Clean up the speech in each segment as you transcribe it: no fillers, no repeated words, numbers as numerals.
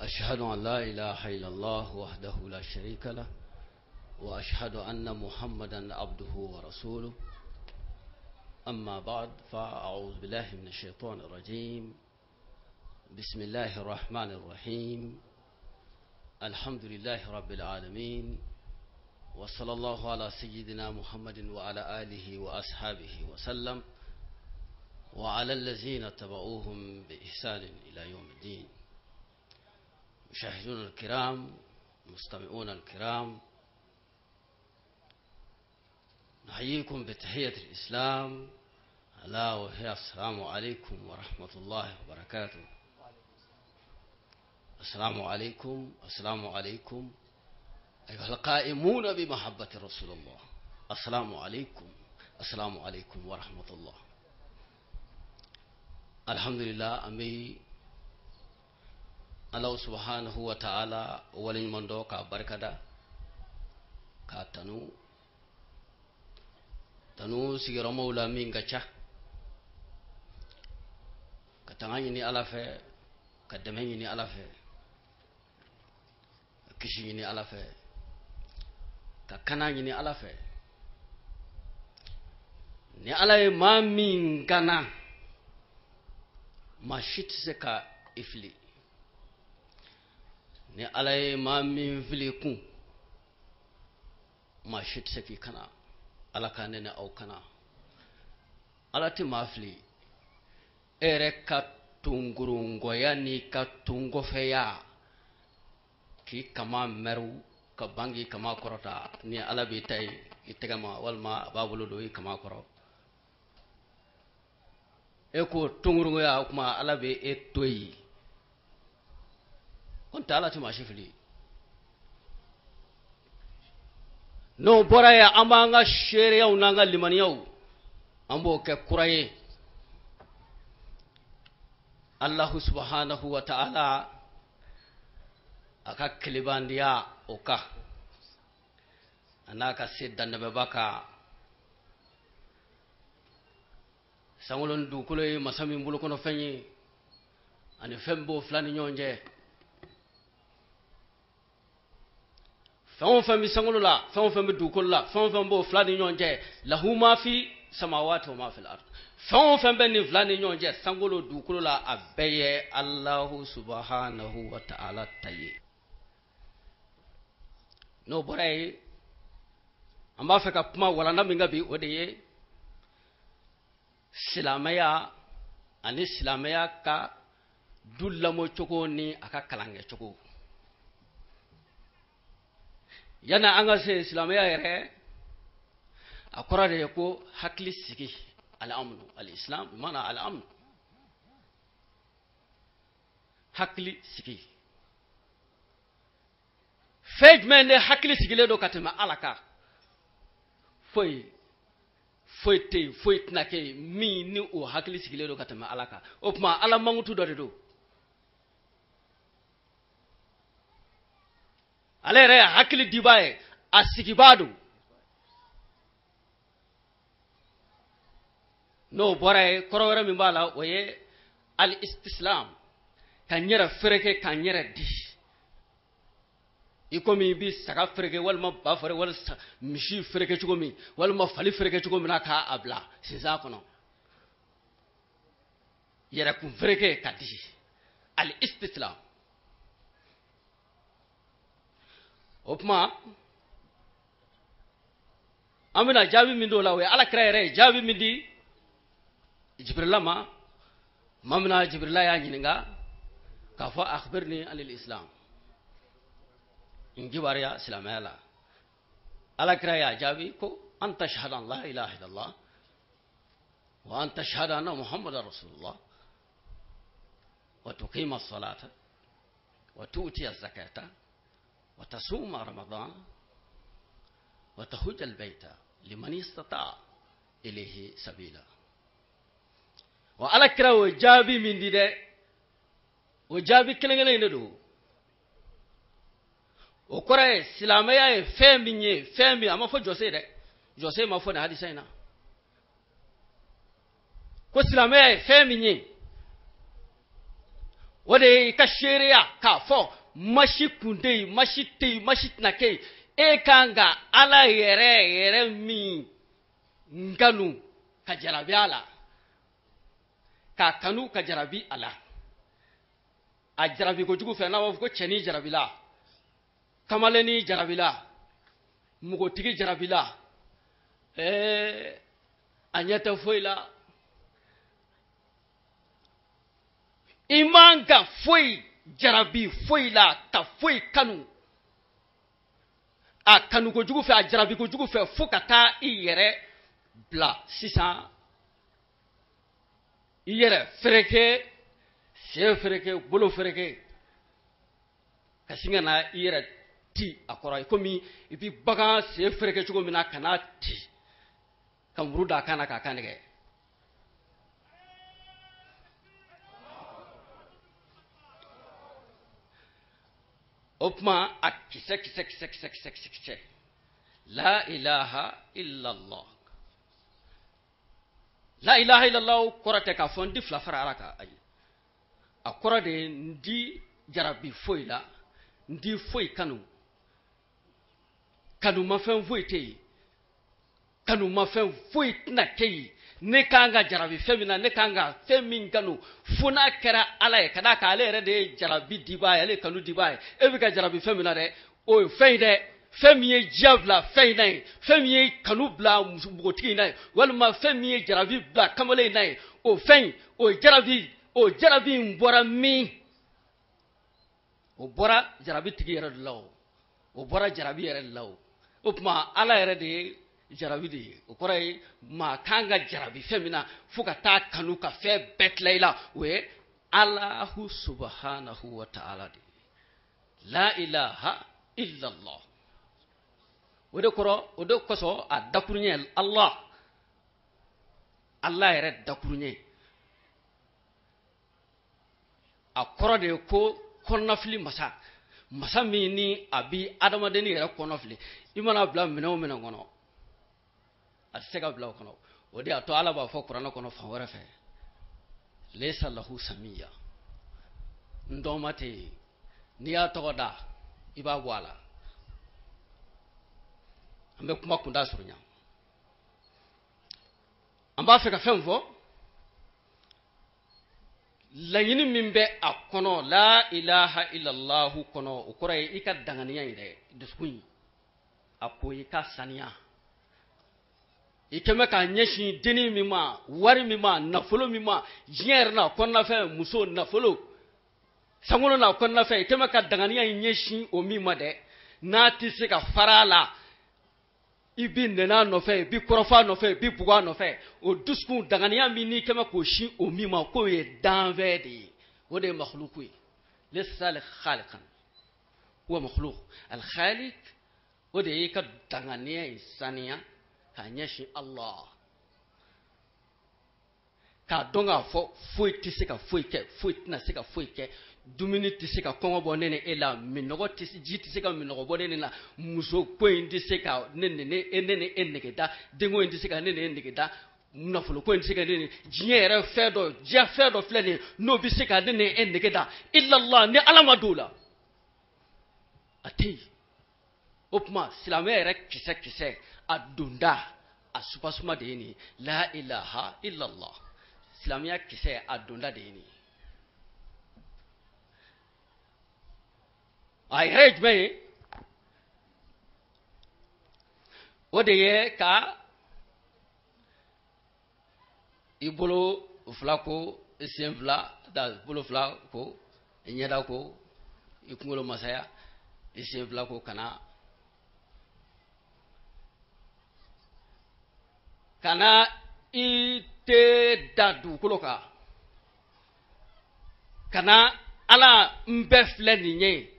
أشهد أن لا إله إلا الله وحده لا شريك له وأشهد أن محمدا عبده ورسوله أما بعد فأعوذ بالله من الشيطان الرجيم بسم الله الرحمن الرحيم الحمد لله رب العالمين وصلى الله على سيدنا محمد وعلى آله وأصحابه وسلم وعلى الذين اتبعوهم بإحسان إلى يوم الدين مشاهدون الكرام مستمعون الكرام نحييكم بتحية الإسلام ألا وهي السلام عليكم ورحمة الله وبركاته السلام عليكم السلام عليكم أيها القائمون بمحبة رسول الله السلام عليكم السلام عليكم ورحمة الله الحمد لله أمي الله سبحانه وتعالى waleɲuman dɔn k'a barikada k'a tanu tanu sigiyɔrɔmaw la min ka ca ka tanga ɲini ala fɛ ka dɛmɛ ɲini ala fɛ ka kisi ɲini ala fɛ ka kana ɲini ala fɛ ni ala ye maa min kana maa si tɛ se ka i fili ni ala ye maa min fili kun maa si tɛ se k'i kana ala ka ne ni aw kana ala tɛ maa fili e yɛrɛ ka tongorongɔya n'i ka tongɔfɛya k'i kama mɛriw ka ban k'i kama kɔrɔta ni ala b'i ta ye i tɛgɛ ma walima a b'a bolo don i kama kɔrɔ e k'o tongorongɔya o tuma ala bɛ e to yen ko n tɛ ala tɛ maa si fili n'o bɔra yen an b'an ka seereyaw n'an ka limaniyaw an b'o kɛ kura ye alahu subahanahu wa ta'ala a ka kelebandiya o kan a n'a ka se dantɛmɛba kan sankolo ni dugukolo ye masa min bolokɔnɔfɛn ye ani fɛn b'o fila ni ɲɔgɔn cɛ fɛn o fɛn bɛ sankolo la fɛn o fɛn bɛ dugukolo la fɛn o fɛn b'o fila ni ɲɔgɔn cɛ lahu ma fi samawati wa ma fil ard fɛn o fɛn bɛ nin fila ni ɲɔgɔn cɛ sankolo dugukolo la a bɛɛ ye alahu subahanahu wa ta'ala ta ye n'o bɔra yen an b'a fɛ ka kuma walanda min kan bi o de ye silamɛya ani silamɛya ka du lamɔcogo ni a ka kalankɛcogo yanni an ka se silamɛya yɛrɛ a kɔrɔ de ye ko hakili sigi al-amnu al-islam mana al-amnu hakili sigi fɛn jumɛn de hakili sigilen don ka tɛmɛ ala kan foyi foyi tɛ yen foyi tɛna kɛ yen min ni o hakili sigilen don ka tɛmɛ ala kan o tuma ala mankutu dɔ de don ale yɛrɛ ye hakili dibaa ye a sigibaa don n'o bɔra yen kɔrɔ wɛrɛ min b'a la o ye al-istislam ka n yɛrɛ fereke ka n yɛrɛ di i komi i bɛ saga fereke walima ba fereke walima misi fereke cogo min walima fali fereke cogo min na k'a bila sinsan kɔnɔ yɛrɛkun fereke ka di al-istislam o tuma an bɛna jaabi min d'o la o ye ala kira yɛrɛ ye jaabi min di jibirila ma tuma min na jibirila y'a ɲininka k'a fɔ akhbirni anil islam n kibaruya silamɛya la ala kira y'a jaabi ko an tashhadu an la ilaha illallah wa an tashhadu anna muhammadan rasulullah wa tuqima as-salata wa tu'ti az-zakata wa tasuma ramadan wa tahujja al-bayta liman istata'a ilayhi sabila wa ala kira o jaabi min di dɛ o jaabi kelen kelen in de don o kɔrɔ ye silamɛya ye fɛn min ye fɛn min a ma fɔ jɔsen dɛ jɔsen ma fɔ nin hadisa in na ko silamɛya ye fɛn min ye O de ye i ka seereya k'a fɔ masi kun tɛ yen, masi tɛ yen, masi tɛna kɛ yen. E kan ka Ala yɛrɛ yɛrɛ min kanu ka jarabi a la, k'a kanu ka jarabi a la. A jarabi kojugu fɛ, n'a b'a fɔ ko cɛnin jarabila, kamalennin jarabila, npogotigi jarabila, a ɲɛ tɛ foyi la. I man ka foyi jarabi foyi la, ka foyi kanu a kanu kojugu fɛ, a jarabi kojugu fɛ, fo ka taa i yɛrɛ bila sisan, i yɛrɛ fereke, sen fereke, bolo fereke, ka sin ka na i yɛrɛ ti a kɔrɔ, komi i bi bagan sen fereke cogo min na, ka n'a ti ka muru da a kan na k'a kan tigɛ. O tuma a kisɛ kisɛ kisɛ kisɛ kisɛ kisɛ kisɛ, la ilaha illallah. La ilaha illallah kɔrɔ tɛ k'a fɔ n di fila fara Ala kan, ayi. A kɔrɔ de ye n di jarabi foyi la, n di foyi kanu, kanumafɛn foyi tɛ yen, kanumafɛn foyi tɛna kɛ yen. Ne kan ka jarabi fɛn min na, ne kan ka fɛn min kanu, fo n'a kɛra Ala ye, ka d'a kan ale yɛrɛ de ye jarabi dibaa ye, ale ye kanu dibaa ye. E bɛ ka jarabi fɛn min na dɛ, o ye fɛn in dɛ, fɛn min ye diya bila fɛn in na ye, fɛn min ye kanu bila npogotigi in na ye, walima fɛn min ye jarabi bila kamalen in na ye, o fɛn in, o jarabi, o jarabi in bɔra min? O bɔra jarabi tigi yɛrɛ de la o, o bɔra jarabi yɛrɛ de la o. O tuma Ala yɛrɛ de ye jarabi de ye. O kɔrɔ ye maa kan ka jarabi fɛn min na fo ka taa kanu ka fɛn bɛɛ tila i la, o ye Alahu subahanahu wa ta'ala de ye. La ilaha illallah. O de kɔrɔ, o de kosɔn a dakuruɲɛ Allah, Allah yɛrɛ dakuruɲɛ, a kɔrɔ de ye ko kɔnɔnafili masa, masa min ni a bi adamadenni yɛrɛ kɔnɔfili. I mana bila minɛn o minɛn kɔnɔ, a tɛ se ka bila o kɔnɔ. O de y'a to Ala b'a fɔ kuranɛ kɔnɔ fan wɛrɛ fɛ, laysa lahu samiya, n dɔnma tɛ yen, n'i y'a tɔgɔ da i b'a bɔ a la. An bɛ kuma kunda surunya. An b'a fɛ ka fɛn fɔ, laɲini min bɛ a kɔnɔ, la ilaha illallahu kɔnɔ, o kɔrɔ ye i ka danganiya yɛrɛ, dusukun in a ko i ka saniya. I kɛmɛ k'a ɲɛsin dennin min ma, wari min ma, nafolo min ma, diɲɛ yɛrɛ n'a kɔnɔnafɛn, muso, nafolo, sankolo n'a kɔnɔnafɛn, i kɛmɛ ka danganiya in ɲɛsin o min ma dɛ, n'a tɛ se ka fara a la, i bi nɛnɛ a nɔfɛ, i bi kɔrɔfɔ a nɔfɛ, i bi bugɔ a nɔfɛ, o dusukun danganiya min n'i kɛmɛ k'o sin o min ma, k'o ye danfɛn de ye, o de ye makhluku ye. Laysa khaliqan huwa makhluq. Al khaliq, o de y'i ka danganiya in saniya k'a ɲɛsin Allah, k'a dɔn k'a fɔ foyi tɛ se ka foyi kɛ, foyi tɛna se ka foyi kɛ, dumuni tɛ se ka kɔngɔ bɔ ne ni e la, minnɔgɔ tɛ se, ji tɛ se ka minnɔgɔ bɔ ne ni la, muso ko in tɛ se ka ne ni ne e, ne ni e nege da, denko in tɛ se ka ne ni e nege da, nafolo ko in tɛ se ka ne ni, diɲɛ yɛrɛ fɛn dɔ, diɲɛ fɛn dɔ filɛ nin ye, n'o bɛ se ka ne ni e nege da, illallah, ni Ala ma don o la, a tɛ yen. O tuma silamɛ yɛrɛ kisɛ kisɛ, a donda, a supasuma de ye nin ye, la ilaha illallah. Silamɛya kisɛ, a donda de ye nin ye. A yɛrɛ ye jumɛn ye? O de ye ka i bolo fila ko, i sen fila da, bolo fila ko, i ɲɛda ko, i kunkolo masaya, i sen fila ko, kana i te da dugukolo kan, kana Ala n bɛɛ filɛ nin ye,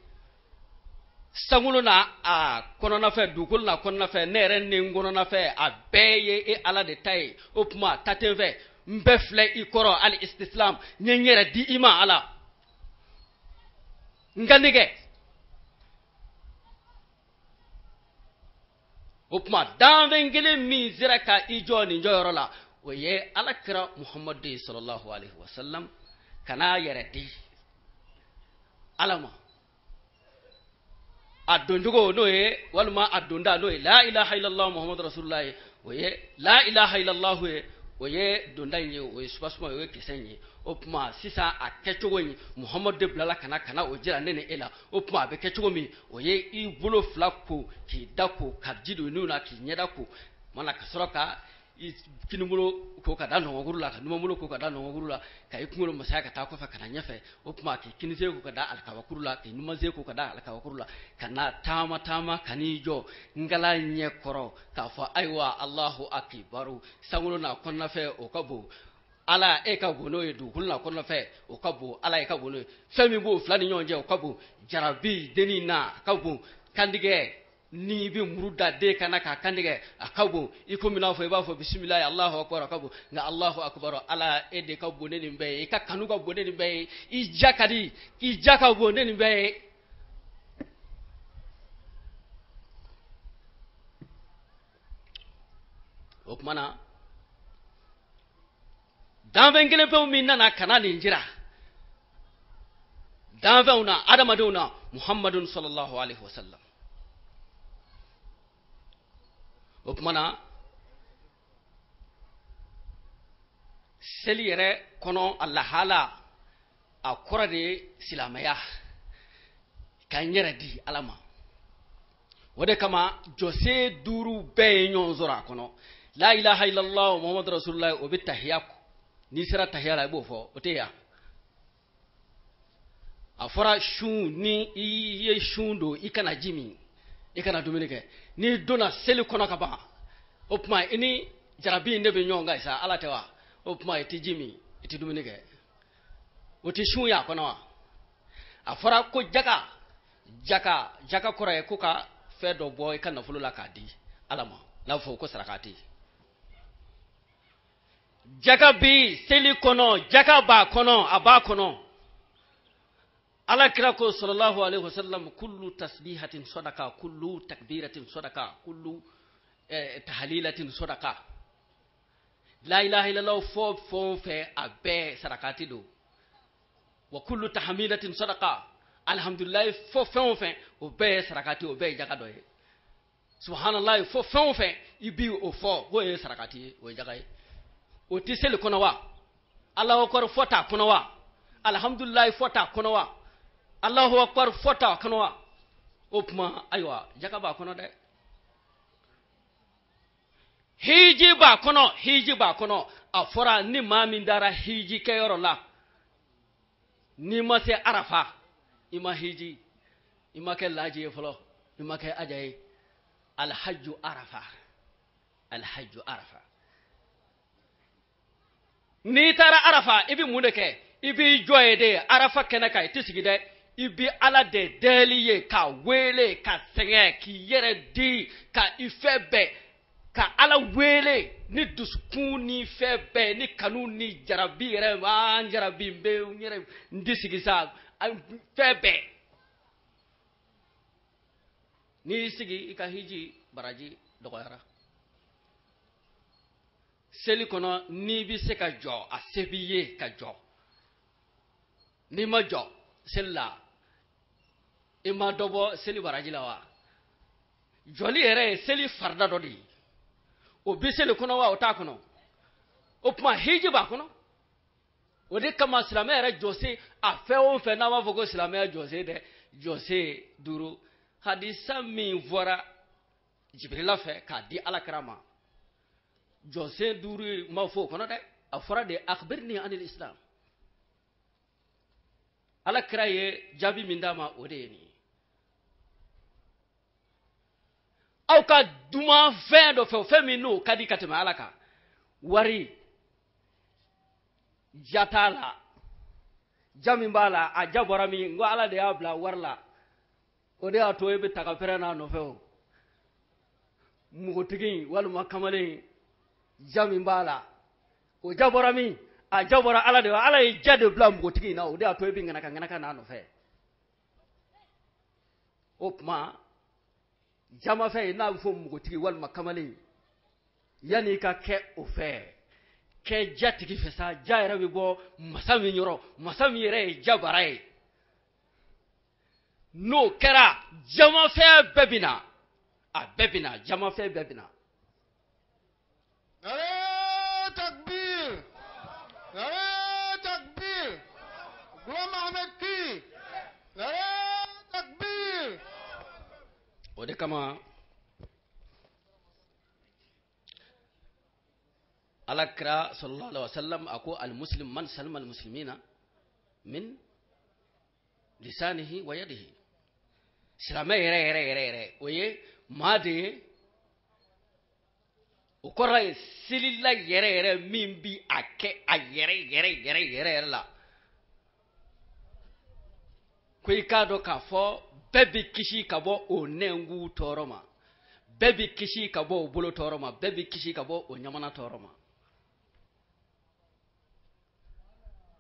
sankolo n'a a kɔnɔnafɛn, dugukolo n'a kɔnɔnafɛn, ne yɛrɛ ni n kɔnɔnafɛn, a bɛɛ ye e Ala de ta ye. O tuma ta tɛ n fɛ, n bɛɛ filɛ i kɔrɔ, al istislam, n ye n yɛrɛ di i ma Ala, n ka nɛgɛ. O tuma danfɛn kelen min sera ka i jɔ nin jɔyɔrɔ la, o ye Ala kira Muhamadu ye sallallahu alaihi wasallam, ka n'a yɛrɛ di. Ala ma. A doncogo n'o ye, walima a donda n'o ye la ilaha illallah muhammadu rasulullah ye, o ye la ilaha illallah ye, o ye donda in ye, o ye soubassement ye, o ye kisɛ in ye. O tuma sisan a kɛcogo in, Muhammadu de bilala ka na ka na o jira ne ni e la. O tuma a bɛ kɛ cogo min, o ye i bolo fila ko, k'i da ko, ka ji don i nun na, k'i ɲɛda ko, mana ka sɔrɔ ka i kinibolo ko ka da nɔgɔnkuru la, ka numanbolo ko ka da nɔgɔnkuru la, ka i kunkolo masaya ka taa kɔfɛ ka na ɲɛfɛ. O tuma k'i kinisen ko ka da alikabakuru la, k'i numansen ko ka da alikabakuru la, ka na taama taama ka n'i jɔ nkala ɲɛ kɔrɔ k'a fɔ ayiwa Alahu akibaru, sankolo n'a kɔnɔnafɛn o ka bon Ala e ka bon n'o ye, dugukolo n'a kɔnɔnafɛn o ka bon Ala e ka bon n'o ye, fɛn min b'o fila ni ɲɔgɔn cɛ o ka bon, jarabi dennin na a ka bon, kantigɛ n'i bɛ muru da den kan na k'a kantigɛ a ka bon, i komi n'a fɔ i b'a fɔ bisimilayi Alahu akibaru a ka bon, nka Alahu akibaru Ala e de ka bon ne nin bɛɛ ye, i ka kanu ka bon ne nin bɛɛ ye, i ja ka di, i ja ka bon ne nin bɛɛ ye. O tuma na danfɛn kelen pewu min nana ka na nin jira danfɛnw na, adamadenw na, Muhammadun sallallahu alaihi wasallam. O tuma na seli yɛrɛ kɔnɔ a lahala a kɔrɔ de ye silamɛya, ka n yɛrɛ di Ala ma. O de kama jɔsen duuru bɛɛ ye ɲɔgɔn sɔrɔ a kɔnɔ. La ilaha illallah muhammadu rasulullah, o bɛ tahiya, n'i sera tahiya la i b'o fɔ, o tɛ yan. A fɔra sun, ni i ye sun don i kana ji min, i kana dumuni kɛ. N'i donna seli kɔnɔ ka ban, o tuma i ni jarabi in de bɛ ɲɔgɔn kan sa, Ala tɛ wa? O tuma i tɛ ji min, i tɛ dumuni kɛ, o tɛ sun y'a kɔnɔ wa? A fɔra ko jaka, jaka, jaka kɔrɔ ye ko ka fɛn dɔ bɔ i ka nafolo la k'a di Ala ma, n'a fɔ ko sarakati. Jaka bi seli kɔnɔ, jaka b'a kɔnɔ, a b'a kɔnɔ. Ala kira ko sallallahu alaihi wasallam, kullu tasbihatin sadaka, kullu takbiratin sadaka, kullu tahlilatin sadaka. La ilaha illallah fɔ fɛn o fɛn a bɛɛ sarakati don. Wa kullu tahmidatin sadaka, alhamdulillah fɔ fɛn o fɛn o bɛɛ ye sarakati, o bɛɛ ye jaka dɔ ye. Subhanallah fɔ fɛn o fɛn i bi o fɔ k'o ye sarakati ye, o ye jaka ye. O tɛ seli kɔnɔ wa? Allahu akbar fɔ t'a kɔnɔ wa? Alhamdulillah fɔ t'a kɔnɔ wa? Allahu akbar fɔ t'a kɔnɔ wa? O tuma ayiwa jaka b'a kɔnɔ dɛ. Hiji b'a kɔnɔ, hiji b'a kɔnɔ. A fɔra ni maa min dara hiji kɛyɔrɔ la, n'i ma se Arafa, i ma hiji, i ma kɛ laji ye fɔlɔ, i ma kɛ aja ye. Alhajju Arafa, alhajju Arafa. N'i taara Arafa, i bɛ mun de kɛ? I b'i jɔ yen de, Arafa kɛnɛ kan, i tɛ sigi dɛ. I bɛ Ala de deli ye, k'a wele, ka sɛgɛn, k'i yɛrɛ di, ka i fɛn bɛɛ, ka Ala wele ni dusukun ni fɛn bɛɛ, ni kanu ni jarabi yɛrɛ, an jarabi n bɛ n yɛrɛ n tɛ sigi sa, fɛn bɛɛ. N'i y'i sigi, i ka hiji baraji dɔgɔyara. Seli kɔnɔ n'i bɛ se ka jɔ, a se b'i ye ka jɔ. N'i ma jɔ seli la, i ma dɔ bɔ seli baraji la wa? Jɔli yɛrɛ ye seli farida dɔ de ye. O bɛ seli kɔnɔ wa? O t'a kɔnɔ. O tuma hiji b'a kɔnɔ. O de kama silamɛ yɛrɛ jɔsen, a fɛn o fɛn n'an b'a fɔ ko silamɛya jɔsen dɛ, jɔsen duuru. Hadisa min fɔra Jibirila fɛ k'a di Ala kira ma, jɔsen duuru ma fɔ o kɔnɔ dɛ. A fɔra de akhbirni anil islam. Ala kira ye jaabi min d'a ma, o de ye nin ye. Aw ka dumanfɛn dɔ fɛ, fɛn min n'o ka di ka tɛmɛ Ala kan, wari ja t'a la, ja min b'a la, a ja bɔra min, n ko Ala de y'a bila wari la, o de y'a to e bɛ taga pɛrɛn n'a nɔfɛ. O npogotigi walima kamalen, ja min b'a la, o ja bɔra min, a ja bɔra Ala de la. Ala ye ja de bila npogotigi in na, o de y'a to e bɛ ŋanaka ŋanaka n'a nɔfɛ. O tuma jamafɛn ye n'a bɛ fɔ npogotigi walima kamalen, yanni i ka kɛ o fɛ, kɛ jatigi fɛ sa. Ja yɛrɛ bɛ bɔ masa min yɔrɔ, masa min yɛrɛ ye jabara ye. N'o kɛra jamafɛn bɛɛ bɛ na, a bɛɛ bɛ na, jamafɛn bɛɛ bɛ na. Nare takbir, nare takbir, Ghulam Ahmed ki, nare takbir. O de kama Ala kira sallallahu alaihi wasallam a ko al-muslim man salima al-muslimina min lisanihi wa yadihi. Silamɛ yɛrɛ yɛrɛ yɛrɛ yɛrɛ o ye maa de ye, o kɔrɔ ye selila yɛrɛ yɛrɛ min bi a kɛ a yɛrɛ yɛrɛ yɛrɛ yɛrɛ yɛrɛ la. Ko i k'a dɔn k'a fɔ bɛɛ bɛ kisi ka bɔ o nɛnkun tɔɔrɔ ma, bɛɛ bɛ kisi ka bɔ o bolo tɔɔrɔ ma, bɛɛ bɛ kisi ka bɔ o ɲamana tɔɔrɔ ma.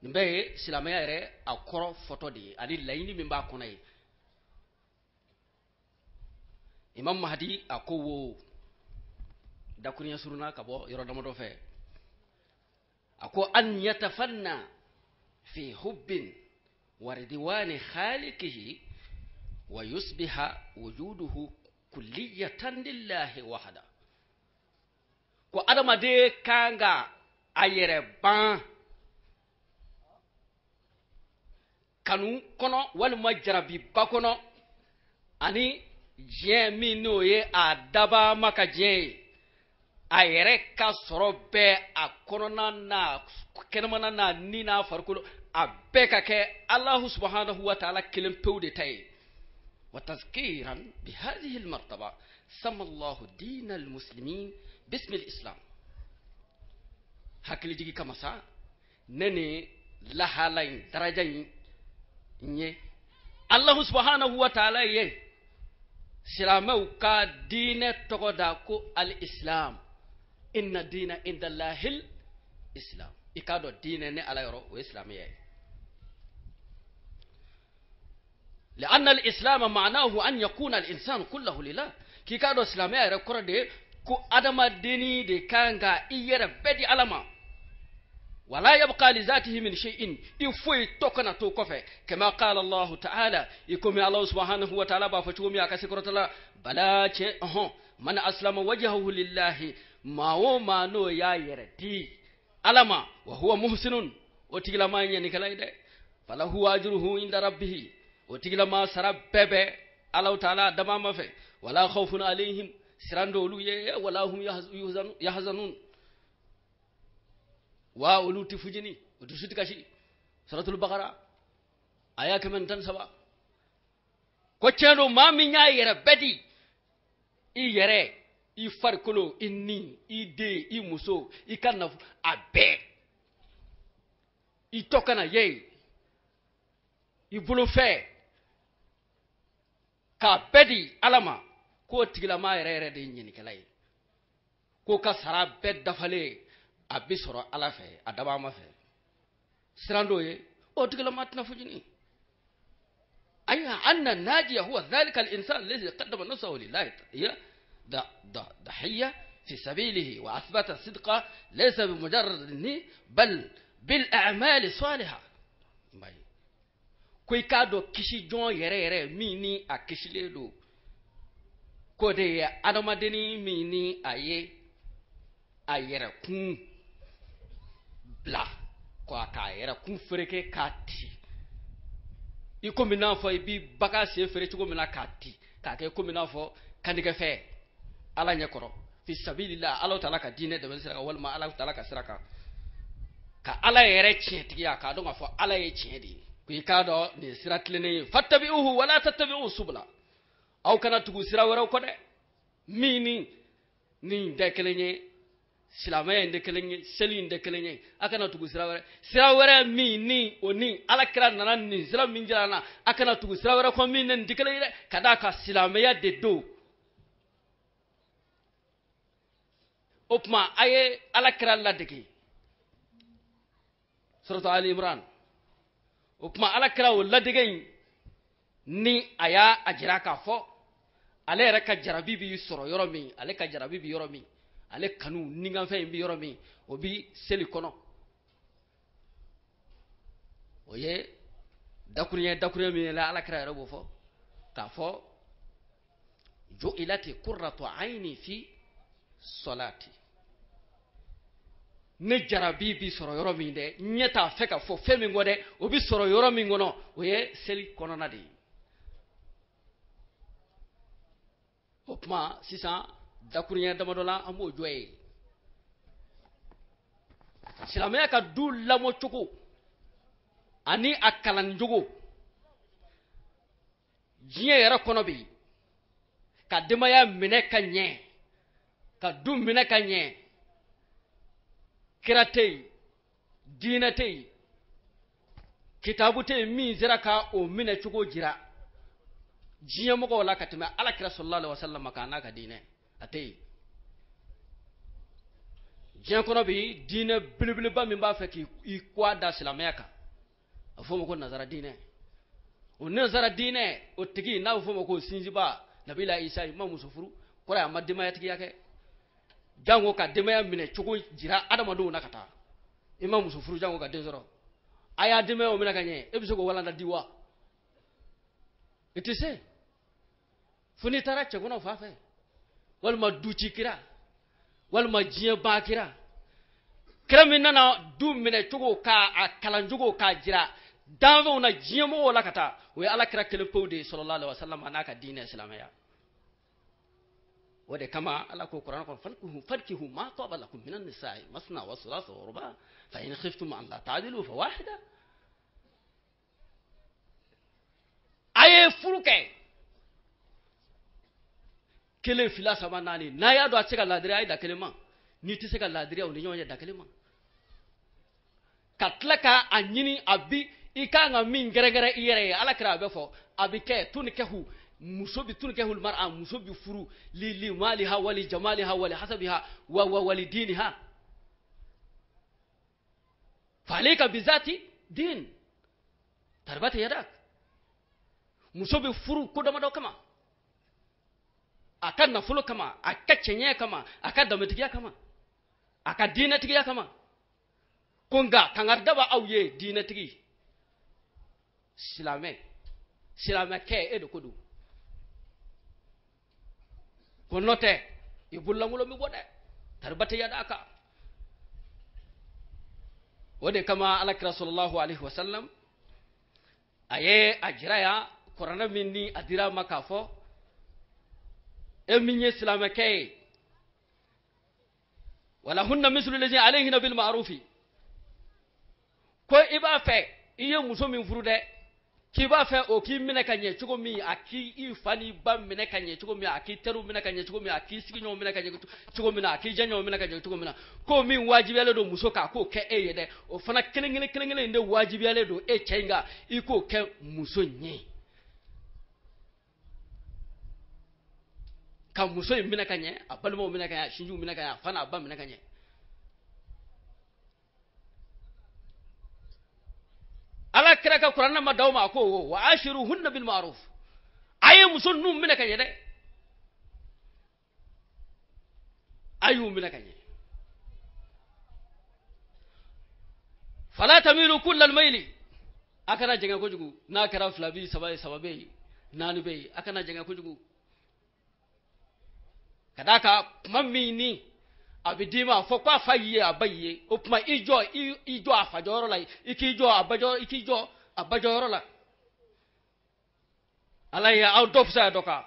Nin bɛɛ ye silamɛya yɛrɛ a kɔrɔ fɔtɔ de ye ani laɲini min b'a kɔnɔ ye. Imam Mahdi a ko wo dakuruɲɛ surunna ka bɔ yɔrɔ damadɔ fɛ, a ko an yatafanna fi hubbin wa ridwani khaliqihi wa yusbiha wujuduhu kulliyatan lillahi wahda. Ko adamaden kan ka a yɛrɛ ban kanu kɔnɔ walima jarabiba kɔnɔ ani diɲɛ min n'o ye a dabama ka diɲɛ ye, a yɛrɛ ka sɔrɔ bɛɛ a kɔnɔna n'a kɛnɛmana n'a ni n'a farikolo a bɛɛ ka kɛ Alahu subahanahu wa taala kelen pewu de ta ye. Wa tazkiran bi hadhihi almartaba sama Allahu diina almuslimin bismi alislam. Hakilijigi kama sa ne ni lahala in daraja in ye Alahu subahanahu wa taala ye silamɛw ka diinɛ tɔgɔ da ko al-islam. Inna diina inda Allahil islam. I k'a dɔn diinɛ ne Ala yɔrɔ o ye silamɛya ye. لأن الإسلام معناه أن يكون الإنسان كله لله. K'i k'a dɔn silamɛya yɛrɛ kɔrɔ de ye ko adamadenni de kan ka i yɛrɛ bɛɛ di Ala ma. ولا يبقى لذاته من شيء يفوي توكنا تو كفه كما قال الله تعالى يكم الله سبحانه وتعالى با فتومي اكاسي كرتلا بلا تشي من اسلم وجهه لله ما هو ما نو يا يردي علما وهو محسن وتيلا ما يني كلاي ده فله اجره عند ربه وتيلا ما سرب بebe الله تعالى دمام في ولا خوف عليهم سراندولو ولا هم يحزنون wa olu ti fujini o dusu ti kasi. Suratul Baqara aya 117. Ko tiɲɛ don, maa min y'a yɛrɛ bɛɛ di, i yɛrɛ, i farikolo, i ni, i den, i muso, i ka nafolo, a bɛɛ, i tɔ kana ye i bolofɛn k'a bɛɛ di Ala ma, k'o tigilama yɛrɛ yɛrɛ de ye ɲinikɛla ye, k'o ka sara bɛɛ dafalen a bɛ sɔrɔ Ala fɛ, a dabaa ma fɛ. Siran dɔw ye o tigilama tɛna fujini. أي أن الناجي هو ذلك الإنسان الذي قدم نفسه لله ضحية في سبيله وأثبت الصدق ليس بمجرد بل بالأعمال الصالحة. Ko i k'a dɔn kisi jɔn yɛrɛ yɛrɛ min ni a kisilen don, k'o de ye adamadennin min ni a ye a yɛrɛkun bila k'a yɛrɛkun fereke k'a ti, i komi n'a fɔ i bi bagan sen feere cogo min na k'a ti, k'a kɛ komi n'a fɔ kandigɛfɛn Ala ɲɛ kɔrɔ fi sabilillah, Ala taala ka diinɛ dɛmɛ sira kan walima Ala taala ka sira kan, ka Ala yɛrɛ tiɲɛtigiya k'a dɔn k'a fɔ Ala ye tiɲɛ de ye. Ko i k'a dɔn nin sira tilennen ye, fattabi'uhu wala tattabi'u subula, aw kana tugu sira wɛrɛw kɔ dɛ, min ni nin tɛ kelen ye, silamɛya in tɛ kelen ye, seli in tɛ kelen ye, a kana tugu sira wɛrɛ, sira wɛrɛ min ni o ni Ala kira nana nin sira min jira an na, a kana tugu sira wɛrɛ kɔ min ni nin tɛ kelen ye dɛ, ka d'a kan silamɛya de don. O tuma a ye Ala kira ladege, suratu Ali Imran. O tuma Ala kira o ladege in ni a y'a a jira k'a fɔ ale yɛrɛ ka jarabi b'i sɔrɔ yɔrɔ min, ale ka jarabi bɛ yɔrɔ min, ale kanu nikanfɛn in bɛ yɔrɔ min, o bi seli kɔnɔ. O ye dakuruɲɛ min ye la, Ala kira yɛrɛ b'o fɔ. K'a fɔ ju'ilati qurratu ayni fi salati, ne jarabi bi sɔrɔ yɔrɔ min dɛ, ɲɛ t'a fɛ ka fɔ fɛn min kɔ dɛ, o bi sɔrɔ yɔrɔ min kɔnɔ, o ye seli kɔnɔna de ye. O tuma sisan dakuruɲɛ damadɔ la an b'o jɔ yen. Silamɛya ka du lamɔcogo ani a kalancogo diɲɛ yɛrɛ kɔnɔ bi, ka denbaya minɛ ka ɲɛ, ka du minɛ ka ɲɛ, kira tɛ yen, diinɛ tɛ yen, kitabu tɛ yen min sera ka o minɛ cogo jira diɲɛ mɔgɔw la ka tɛmɛ ala kira sallallahu alaihi wasallam kan n'a ka diinɛ, a tɛ yen. Diɲɛ kɔnɔ bi, diinɛ belebeleba min b'a fɛ k'i kɔ da silamɛya kan, a bɛ f'o ma ko nazara diinɛ. O nazara diinɛ o tigi n'a bɛ f'o ma ko sinsinba nabila Isa, i ma muso furu, kɔrɔ ye a ma denbayatigiya kɛ, jango ka denbaya minɛ cogo jira adamadenw na ka taa. I ma muso furu jango ka den sɔrɔ, a y'a denbayaw minɛ ka ɲɛ, e bɛ se k'o walanda di wa? I tɛ se, fo n'i taara cɛkɔnɔ fan fɛ, walima duci kira, walima diɲɛ ba kira, kira min nana du minɛ cogo k'a kalan cogo k'a jira danfɛnw na diɲɛ mɔgɔw la ka taa, o ye ala kira kelen pewu de ye sallallahu alaihi wasallam a n'a ka diinɛ silamɛya. O de kama ala ko kuranɛ kɔnɔ, fankihu ma taba lakum minan nisa'i masna wa thulatha wa ruba fa in khiftum an la ta'dilu fa wahida. A ye furu kɛ kelen, fila, saba, naani, n'a y'a dɔn a tɛ se ka laadiriya, a ye da kelen ma. N'i tɛ se ka laadiriya, o ni ɲɔgɔn cɛ, da kelen ma. Ka tila k'a ɲini, a bi i kan ka min gɛrɛgɛrɛ i yɛrɛ ye, ala kira a bɛ fɔ a bɛ kɛ tunikahu, muso bi tunikahul mar'a, muso bi furu li maliha wali jamaliha wali hasabiha wa wa wali diniha. Fa'alayka bizati din tarbati yadak. Muso bi furu ko damadɔ kama, a ka nafolo kama, a ka cɛɲɛ kama, a ka danbetigiya kama, a ka diinɛtigiya kama. Ko nka kangari daba aw ye diinɛtigi, silamɛ, silamɛkɛ, e de ko don. Ko n'o tɛ i bololankolon bɛ bɔ dɛ, taribati yadaka. O de kama ala kira sallallahu alaihi wasallam a ye a jira yan kuranɛ min ni a dira a ma k'a fɔ e min ye silamɛkɛ ye, walahunna mislu lazi alayhinna bil ma'rufi, ko i b'a fɛ i ye muso min furu dɛ, k'i b'a fɛ o k'i minɛ ka ɲɛ cogo min, a k'i fa n'i ba minɛ ka ɲɛ cogo min, a k'i teriw minɛ ka ɲɛ cogo min, a k'i sigiɲɔgɔnw minɛ ka ɲɛ cogo min na, a k'i jɛɲɔgɔnw minɛ ka ɲɛ cogo min na, ko min wajibiyalen don muso kan k'o kɛ e ye dɛ, o fana kelen kelen kelen kelen in de wajibiyalen don e cɛ in kan i k'o kɛ muso in ye. Ka muso in minɛ ka ɲɛ, a balimaw minɛ ka ɲɛ, a sinjiw minɛ ka ɲɛ, a fa n'a ba minɛ ka ɲɛ. Ala kira ka kuranɛ ma d'aw ma, a ko wa ashiruhunna bil ma'ruf, a ye muso ninnu minɛ ka ɲɛ dɛ, a y'u minɛ ka ɲɛ. Fala tamilu kullal mayli, a kana jɛngɛ kojugu, n'a kɛra fila bi saba ye, saba bɛ yen, naani bɛ yen, a kana jɛngɛ kojugu. Ka d'a kan kuma min ni a bɛ d'i ma, a fɔ k'a fa y'i ye, a ba y'i ye, o tuma i jɔ, i jɔ a fa jɔyɔrɔ la, i k'i jɔ a ba jɔ, i k'i jɔ a ba jɔyɔrɔ la. Ala ye aw dɔ fisaya dɔ kan.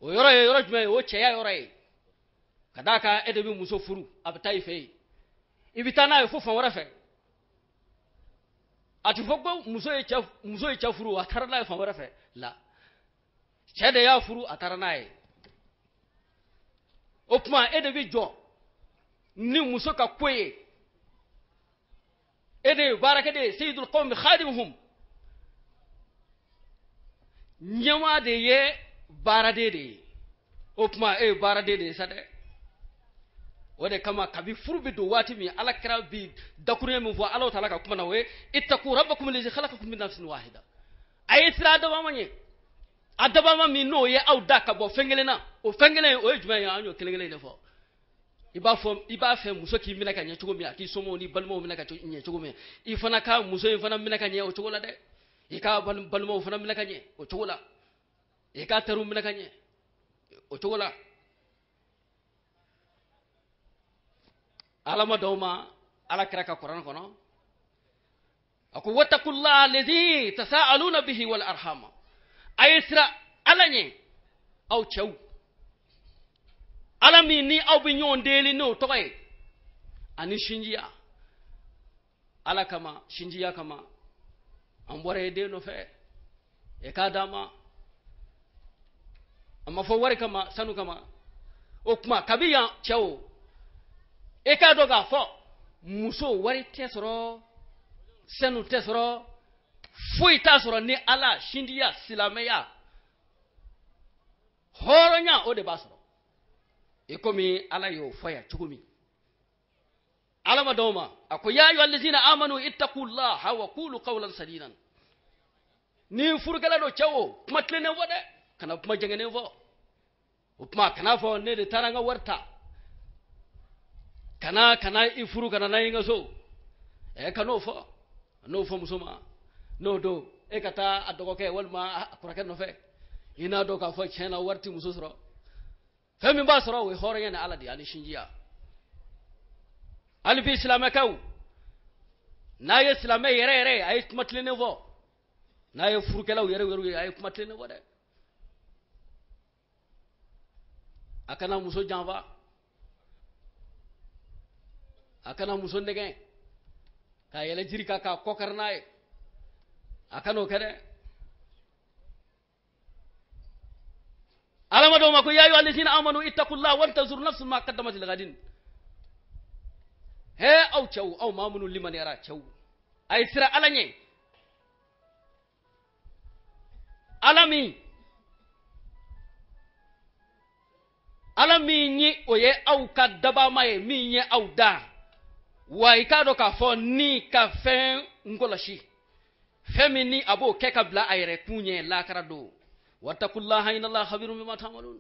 O yɔrɔ ye yɔrɔ jumɛn ye? O cɛya yɔrɔ ye. Ka d'a kan e de bɛ muso furu, a bɛ taa i fɛ yen, i bɛ taa n'a ye fo fan wɛrɛ fɛ. A tɛ fɔ ko muso ye cɛ furu, a taara n'a ye fan wɛrɛ fɛ. La, cɛ de y'a furu, a taara n'a ye. O tuma e de bɛ jɔ ni muso ka ko ye, e de ye baarakɛden ye, seyidul qawmi khadimuhum, ɲɛmaa de ye baaraden de ye. O tuma e ye baaraden de ye sa dɛ. O de kama kabi furu bɛ don waati min, ala kira bi dakuruɲɛ min fɔ Alahu taala ka kuma na, o ye ittaqu rabbakum allazi khalaqakum min nafsin wahida. A ye siran adama ɲɛ, adama min n'o ye aw da ka bɔ fɛn kelen na, o fɛn kelen o ye jumɛn ye? An y'o kelen kelen de fɔ. I b'a fɔ, i b'a fɛ muso k'i minɛ ka ɲɛ cogo min, a k'i somɔgɔw ni balimaw minɛ ka ɲɛ cogo min, i fana ka muso in fana minɛ ka ɲɛ o cogo la dɛ. I k'a balimaw fana minɛ ka ɲɛ o cogo la, i k'a teriw minɛ ka ɲɛ o cogo la. Ala ma d'aw ma Ala kira ka kuranɛ kɔnɔ, a ko wattaqullaha allazi tasaaluna bihi wal arhama. A ye siran Ala ɲɛ aw cɛw, Ala min ni aw bɛ ɲɔgɔn deli n'o tɔgɔ ye, ani sinjiya. Ala kama, sinjiya kama, an bɔra e den nɔfɛ, e k'a d'a ma. A ma fɔ wari kama, sanu kama. O tuma kabi yan cɛw, e k'a dɔn k'a fɔ muso wari tɛ sɔrɔ, sanu tɛ sɔrɔ, foyi t'a sɔrɔ ni Ala, sinjiya, silamɛya, hɔrɔnya, o de b'a sɔrɔ. I komi Ala y'o fɔ yan cogo min. Ala ma d'aw ma, a ko ya ayyuhallazina amanu ittaqullaha wa qulu qawlan sadidan. Ni furukɛla don cɛw, o kuma tilennen fɔ dɛ, kana kuma jɛngɛnnen fɔ. O tuma kana fɔ ne de taara n ka wari ta, kana i furu kana n'a ye n ka so. Kan'o fɔ, n'o fɔ muso ma, n'o don e ka taa a dɔgɔkɛ walima a kɔrɔkɛ nɔfɛ, i n'a dɔn k'a fɔ tiɲɛ na wari tɛ muso sɔrɔ. Fɛn min b'a sɔrɔ o ye hɔrɔnya ni Ala de ye ani sinjiya. Hali bi silamɛkɛw, n'a ye silamɛ yɛrɛ yɛrɛ ye, a ye kuma tilennen fɔ. N'a ye furukɛlaw yɛrɛ yɛrɛ ye, a ye kuma tilennen fɔ dɛ. A kana muso janfa, a kana muso nɛgɛn k'a yɛlɛ jiri kan k'a kɔ kari n'a ye, a kana o kɛ dɛ. Ala ma dɔw ma ko ya ayyuhallazina amanu ittaqullaha waltanzur nafsun ma qaddamat lighadin. He aw cɛw, aw maa minnu limaniyara cɛw, a ye siran Ala ɲɛ. Ala min ye o ye aw ka dabama ye, min ye aw da, wa i k'a dɔn k'a fɔ ni ka fɛn nkɔlɔsi, fɛn min ni a b'o kɛ ka bila a yɛrɛ kun ɲɛ lakara don. Wattaqullaha inna Allaha khabirun bima ta'malun.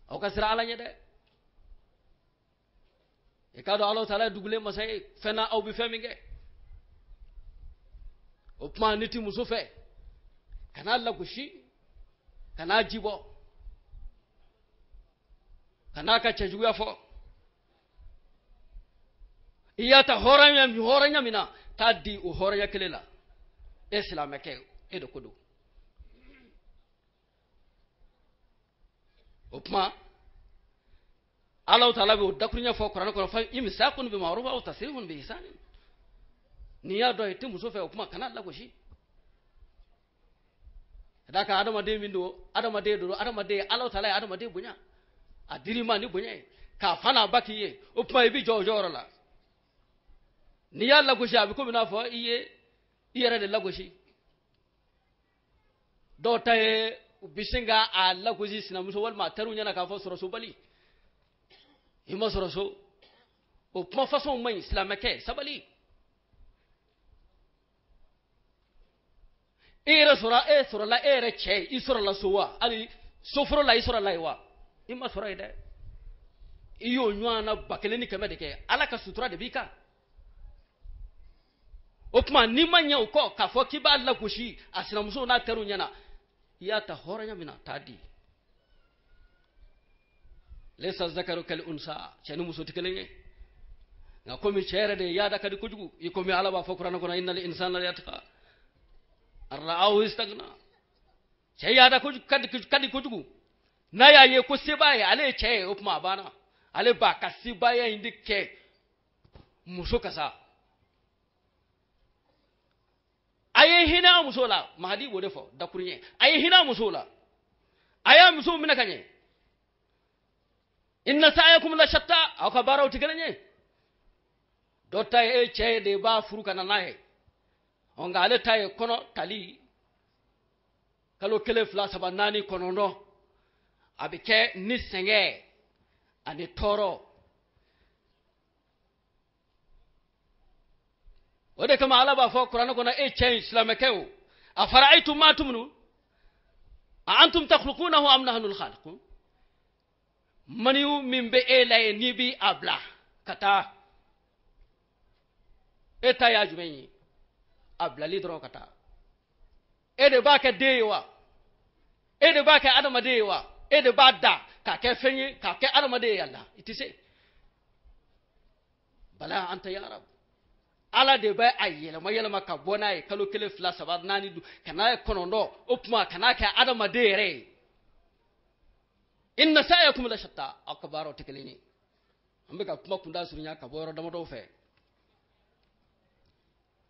Aw ka siran Ala ɲɛ dɛ. I k'a dɔn Alahu taala ye dugulen masa ye, fɛn na aw bɛ fɛn min kɛ. O tuma ni ti muso fɛ, kan'a lagosi, kan'a jibɔ, kan'a ka cɛjuguya fɔ. I y'a ta hɔrɔnya min na, t'a di o hɔrɔnya kelen la. E silamɛkɛ, e de ko don. O tuma Alahu taala bɛ o dakuruɲɛ fɔ kuranɛ kɔnɔ, fa imsakun bi ma'ruf aw tasrihun bi ihsan. N'i y'a dɔn i tɛ muso fɛ, o tuma kana lagosi. Ka d'a kan adamaden min don, adamaden don, adamaden, Alahu taala ye adamaden bonya, a dir'i ma ni bonya ye, k'a fa n'a ba k'i ye, o tuma i bɛ jɔ o jɔyɔrɔ la. N'i y'a lagosi, a bɛ komi n'a fɔ i ye i yɛrɛ de lagosi. Dɔw ta ye u bɛ sin ka a lagosi sinamuso walima a teriw ɲɛna k'a fɔ sɔrɔsobali, i ma sɔrɔ so. O kuma fasɔnw man ɲi. Silamɛkɛ, sabali. E yɛrɛ sɔrɔ, e sɔrɔla e yɛrɛ cɛ ye, i sɔrɔla so wa? Hali soforo la i sɔrɔla yen wa? I ma sɔrɔ yen dɛ. I y'o ɲɔgɔn na 1100 de kɛ. Ala ka sutura de b'i kan. O tuma n'i ma ɲɛ o kɔ k'a fɔ k'i b'a lagosi a sinamuso n'a teriw ɲɛna, i y'a ta hɔrɔnya min na, t'a di. Laysa zakaru kal unsa, cɛ ni muso tɛ kelen ye. Nka komi cɛ yɛrɛ de yaada ka di kojugu, i komi Ala b'a fɔ kuranɛ kɔnɔ, innal insana layatgha an ra'ahu istaghna. Cɛ yaada ka di kojugu, n'a y'a ye ko se b'a ye, ale ye cɛ ye, o tuma a banna. Ale b'a ka sebaaya in de kɛ muso kasa. A ye hinɛ a muso la, Mahadi b'o de fɔ dakuruɲɛ. A ye hinɛ a muso la, a y'a muso minɛ ka ɲɛ. Inna sa'yakum la shatta, aw ka baaraw tɛ kelen ye. Dɔ ta ye e cɛ ye de b'a furu ka na n'a ye, ɔ nka ale ta ye kɔnɔ tali kalo 1 2 3 4 9, a bɛ kɛ ni sɛgɛn ani tɔɔrɔ. O de kama Ala b'a fɔ kuranɛ kɔnɔ, e cɛ in silamɛkɛ o, a fara'aytum ma tumnun a antum takhluqunahu am nahnu al-khaliqun. Maniyu min bɛ e la yen n'i bi a bila ka taa, e ta y'a jumɛn ye? A bilali dɔrɔn ka taa. E de b'a kɛ den ye wa? E de b'a kɛ adamaden ye wa? E de b'a da k'a kɛ fɛn ye, k'a kɛ adamaden ye yala? I tɛ se. Bala anta ya Rab. Ala de bɛ a yɛlɛma yɛlɛma ka bɔ n'a ye kalo 1 2 3 4 5 ka n'a ye 9, o tuma ka n'a kɛ adamaden yɛrɛ ye. Inna sa'yakum la shatta. Aw ka baaraw tɛ kelen ye. An bɛ ka kuma kunda surunya ka bɔ yɔrɔ damadɔw fɛ.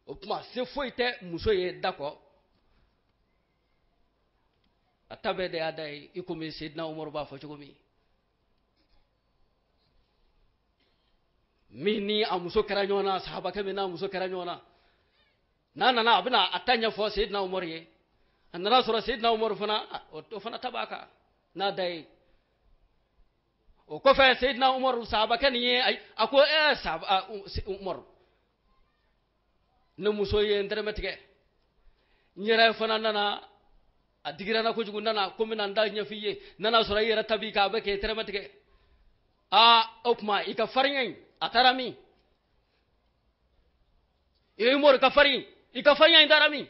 O tuma se foyi tɛ muso ye da kɔ. A ta bɛɛ de y'a da ye, i komi Seydina Umaru b'a fɔ cogo min. Min ni a muso kɛra ɲɔgɔn na, sahabakɛ min n'a muso kɛra ɲɔgɔn na, n'a nana a bɛna a ta ɲɛfɔ Seydina Umaru ye. A nana sɔrɔ Seydina Umaru fana, o fana ta b'a kan n'a da ye. O kɔfɛ Seydina Umaru sahabakɛ nin ye, a ko sahaba Umaru, ne muso ye n tɛrɛmɛ tigɛ, n yɛrɛ fana nana a digira n na kojugu, nana ko n bɛna n da ɲɛfɔ i ye, nana sɔrɔ i yɛrɛ ta b'i kan, a bɛ k'e tɛrɛmɛ tigɛ. O tuma i ka farinya in a taara min? E Umaru ka farin, i ka farinya in taara min?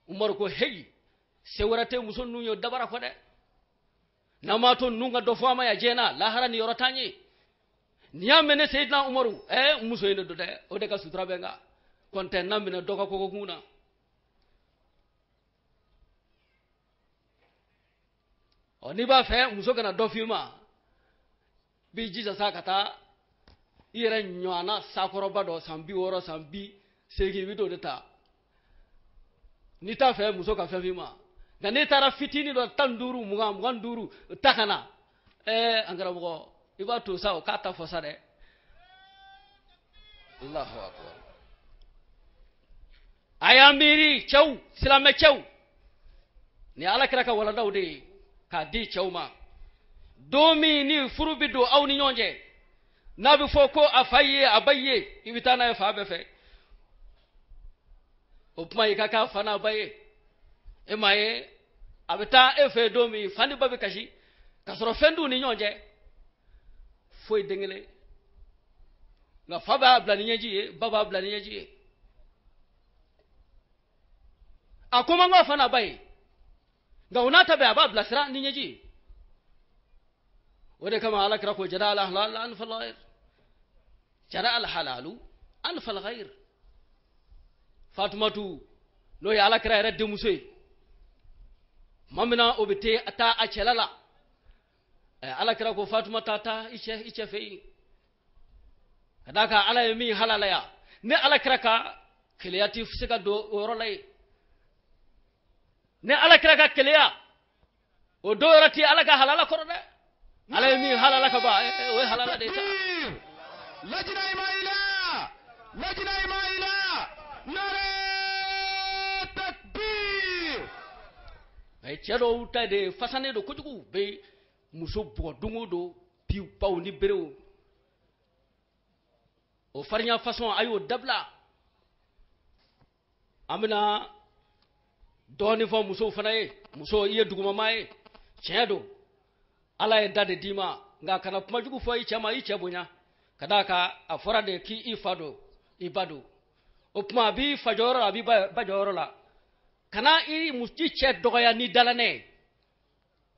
Umaru ko heyi, se wɛrɛ tɛ muso ninnu ye dabara kɔ dɛ. N'an m'a to ninnu ka dɔ fɔ an ma yan diɲɛ na, lahara ni yɔrɔ t'an ye. N'i y'a mɛn ne Seydina Umaru, muso in de don dɛ, o de ka sutura bɛ n kan. Kɔntɛ n'a minɛ dɔ ka kɔgɔkun na. Ɔ n'i b'a fɛ muso kana dɔ f'i ma, b'i jija sa ka taa i yɛrɛ ɲɔgɔnna sakɔrɔba dɔ san 60 san 80 i bɛ t'o de ta. N'i t'a fɛ muso ka fɛn f'i ma, nka n'i taara fitinin dɔ 15 20 25 ta ka na, an karamɔgɔ i b'a to sa o k'a ta fɔ sa dɛ. Allahu akbar. A y'an miiri cɛw, silamɛ cɛw, nin ye Ala kira ka waladaw de ye k'a di cɛw ma. Don min ni furu bɛ don aw ni ɲɔgɔn cɛ, n'a bɛ fɔ ko a fa ye a ba ye, i bɛ taa n'a ye fa bɛɛ fɛ. O tuma i ka k'a fa n'a ba ye. E m'a ye a bɛ taa e fɛ don min, fa ni ba bɛ kasi k'a sɔrɔ fɛn t'u ni ɲɔgɔn cɛ, foyi den kelen. Nka fa b'a bila ni ɲɛji ye, ba b'a bila ni ɲɛji ye. A ko man go fa n'a ba ye, nka o n'a ta bɛɛ a b'a bilasira ni ɲɛji ye. O de kama Ala kira ko jara al halal an fal ghayr, jara al halalu an fal ghayr. Fatumatu n'o ye Ala kira yɛrɛ denmuso ye, tuma min na o bɛ taa a cɛla la, Ala kira ko Fatuma taa taa i cɛ fɛ yen, ka d'a kan Ala ye min halalaya, ne Ala kira ka keleya tɛ se ka don o yɔrɔ la yen. Ne Ala kira ka keleya o dɔw yɔrɔ tɛ Ala ka halala kɔrɔ dɛ. Ala ye min halala ka ban, o ye halala de ye sa. Lajina Imaila, Lajina Imaila, nare takbir. Cɛ dɔw ta de fasanen don kojugu, bɛ muso bugɔ don o don, piw paw ni berew. O farinya façon a y'o dabila. An bɛna dɔɔnin fɔ musow fana ye. Muso, i ye dugumama ye, tiɲɛ don, Ala ye da de d'i ma, nka kana kuma jugu fɔ i cɛ ma, i cɛ bonya, ka d'a kan a fɔra de k'i fa don, i ba don. O tuma a b'i fa jɔyɔrɔ la, a b'i ba jɔyɔrɔ la. Kana i cɛ dɔgɔya ni dalanɛ ye.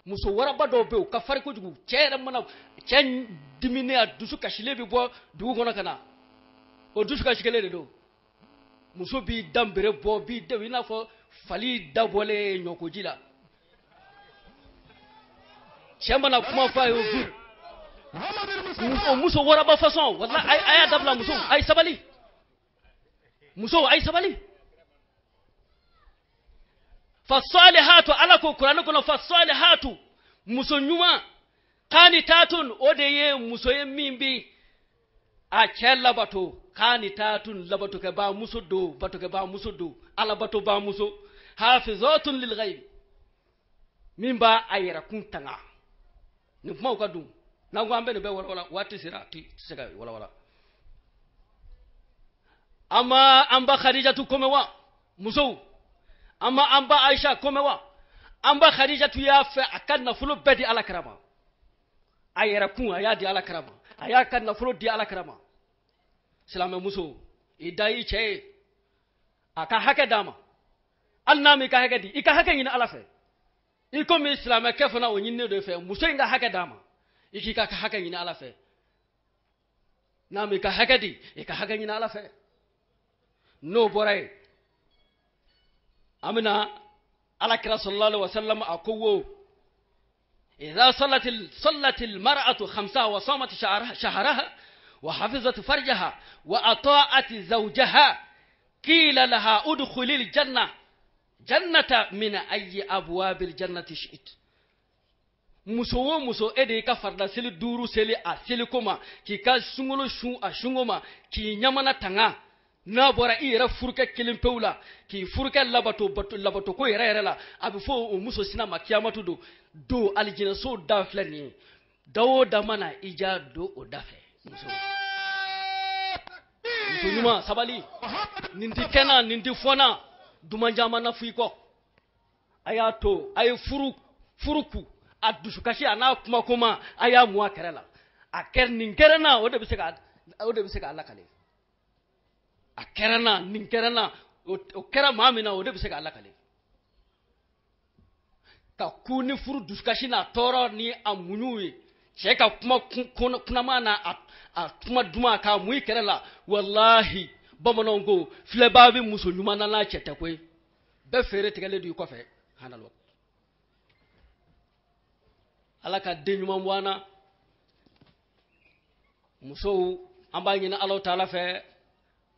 Muso waraba dɔw bɛ yen, u ka farin kojugu. Cɛ yɛrɛ mana cɛ diminen, a dusu kasilen bɛ bɔ dugu kɔnɔ ka na, o dusu kasi kelen de don. Muso b'i danbere bɔ, b'i den i n'a fɔ fali dabɔlen ɲɔkoji la. Cɛ mana kuma fɔ a ye, o bu. O muso waraba façon, walahi, a y'a dabila. Muso, a ye sabali. Muso, a ye sabali. Fasalihatu, Ala ko Kuranɛ kɔnɔ, fasalihatu, muso ɲuman, qanitatun, o de ye muso ye min bi a cɛ labato. Qanitatun, labatokɛbaa muso don, batokɛbaa muso don, Ala batobaa muso. Hafizatun lil ghaib, min b'a a yɛrɛkun tanga. Nin kumaw ka dun, n'an ko an bɛ nin bɛɛ walawala, waati sera a ti se ka walawala. An ma an ba Khadijatu komɛ wa? Musow, an ma an ba Aisha komɛ wa? An ba Khadijatu y'a fɛ a ka nafolo bɛɛ di Ala kira ma. A yɛrɛkun a y'a di Ala kira ma, a y'a ka nafolo di Ala kira ma. Silamɛmuso, i da i cɛ ye, a ka hakɛ d'a ma. Hali n'a m'i ka hakɛ di, i ka hakɛ ɲini Ala fɛ. I komi silamɛkɛ fana o ɲininen don i fɛ, muso in ka hakɛ d'a ma, i k'i ka hakɛ ɲini Ala fɛ. N'a m'i ka hakɛ di, i ka hakɛ ɲini Ala fɛ. N'o bɔra yen, an bɛna Ala kira sallallahu alaihi wa sallam a ko wo إذا صلت المرأة خمسها وصامت شهرها وحفظت فرجها وأطاعت زوجها قيل لها ادخلي الجنة جنة من أي أبواب الجنة شئت. Muso o muso, e de y'i ka farida seli duuru seli a seliko ma, k'i ka sunkalo sun a sunko ma, k'i ɲamana tanga n'a bɔra i yɛrɛ furukɛ kelen pewu la, k'i furukɛ labato bato labato ko yɛrɛ yɛrɛ la, a bɛ fɔ o muso sina ma kiyamatu don don alijinɛso da filɛ nin ye, da o da mana i ja don o da fɛ. Muso, muso ɲuman, sabali, nin ti kɛ na, nin ti fɔ na, dumanjama na f'i kɔ. A y'a to a ye furu furu ku a dusukasi a n'a kuma kuma, a y'a mun a kɛrɛ la, a kɛra nin kɛra na, o de bɛ se ka o de bɛ se k'a lakale. A kɛra na, nin kɛra na, o kɛra maa min na, o de bɛ se k'a lakale. Ka ku ni furu dusukasi n'a tɔɔrɔ ni a muɲu ye, cɛ ka kuma kunama n'a a kuma duman k'a mun i kɛrɛ la, walahi bamananw ko filɛbaa bɛ muso ɲuman na n'a cɛ tɛ koyi, bɛɛ feere tigɛlen don i kɔfɛ hanalɔ. Ala ka den ɲuman bɔ an na. Musow, an b'a ɲini Ala taala fɛ,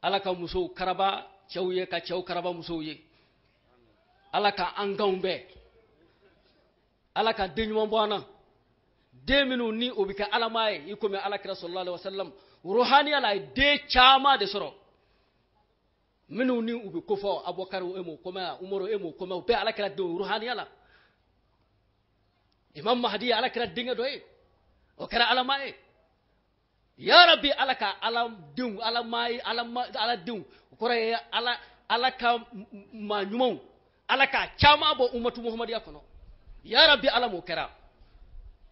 Ala ka musow karaba cɛw ye, ka cɛw karaba musow ye. Ala ka an kanw bɛɛ, Ala ka den ɲuman bɔ an na, den minnu ni o bɛ kɛ alama ye, i komi Ala kira sallallahu alaihi wa sallam ruhaniya la, a ye den caman de sɔrɔ minnu ni u bɛ kofɔ. Abubakar e m'o kɔmɛ, Umaru e m'o kɔmɛ, o bɛɛ Ala kira denw ruhaniya la. Imam Mahdi ye Ala kira denkɛ dɔ ye, o kɛra alama ye. Ya Rabbi, Ala ka ala denw, alama ye, ala denw, o kɔrɔ ye ala ka maa ɲumanw, Ala ka caman bɔ umatu muhammadiya kɔnɔ. Ya Rabbi, Ala m'o kɛra.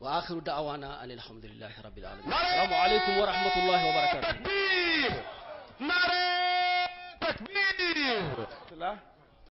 Wa akhiru da'wana alhamdulillahi rabbil alamin. Assalamu alaikum wa rahmatullahi wa barakatuh. Takbir, nare takbir.